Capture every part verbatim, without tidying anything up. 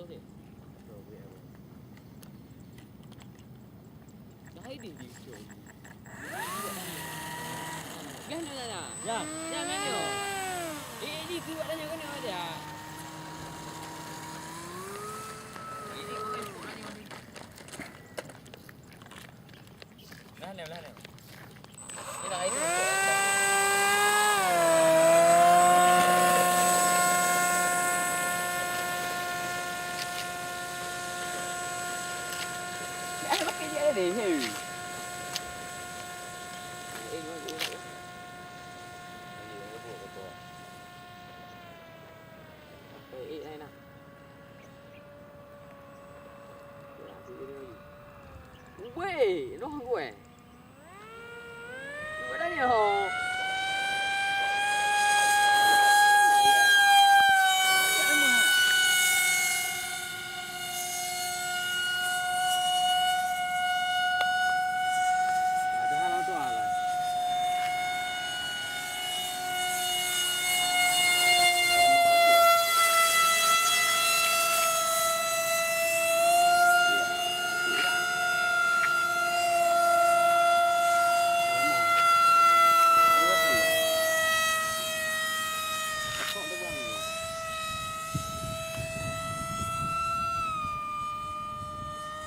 Dah idih di. Dah ni, dah, dah. Ya. Ya, ya, ya. Eh, ini tu ada yang kena ada. Ini kau yang kena ni. Belah ni, belah ni. Ni dah itu. Eh, pakai dia ni. Hei. Eh, ni, ni, ni. Eh, eh, eh, nah. Weh, noh gue. Gue dah nyoh.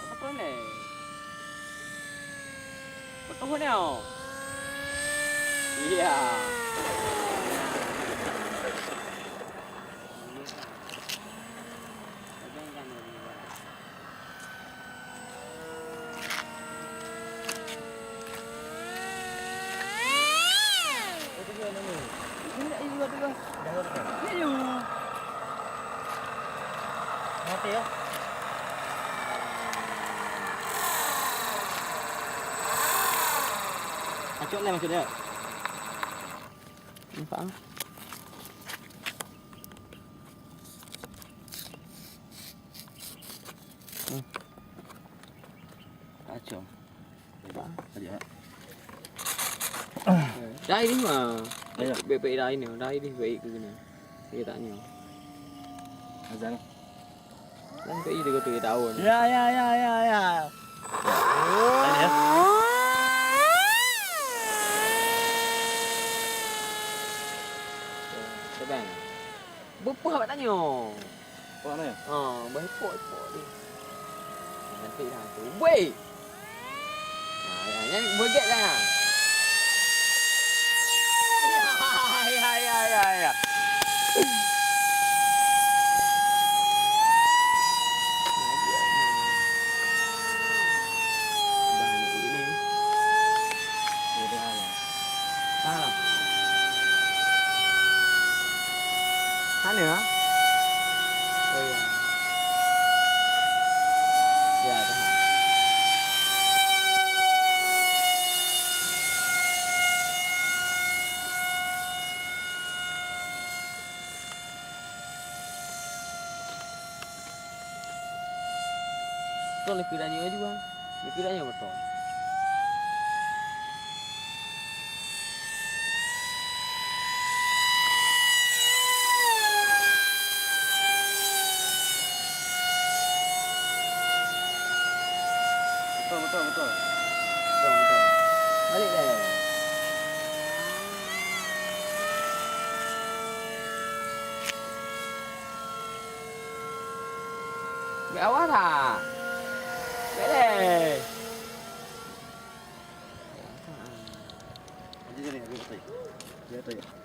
Apa tu ni? Betul ni, oh. Iya. Mati ya. Acok lah maksud dia. Nampak ah. Hmm. Acok. Nampak ah. Aja. Dah ini mah. Ayo. Baik-baik dah ini, dah ini baik ke kena. Dia tak nyoh. Azan. Kan keu i tiga puluh tahun. Ya, ya, ya, ya, ya. Tanya. Sedang. Beupoh awak tanyoe. Poh mana? Ha, bah ipok-ipok ni. Nanti dah tu. Weh! Ha, ya, ya, beuget dah. Ya, ya, ya, ya, ya. Bah ni, ni. Ni dah lah. Faham? Sana, ah? Oh, ya. Ya, dah. Tong lé keuda nyoe jua. Lé keuda nyoe beutôi. Betul, betul, betul. Betul, betul. Balik dah. Bèk awai that. Bèk lé. Jadi, jadi, jadi, jadi.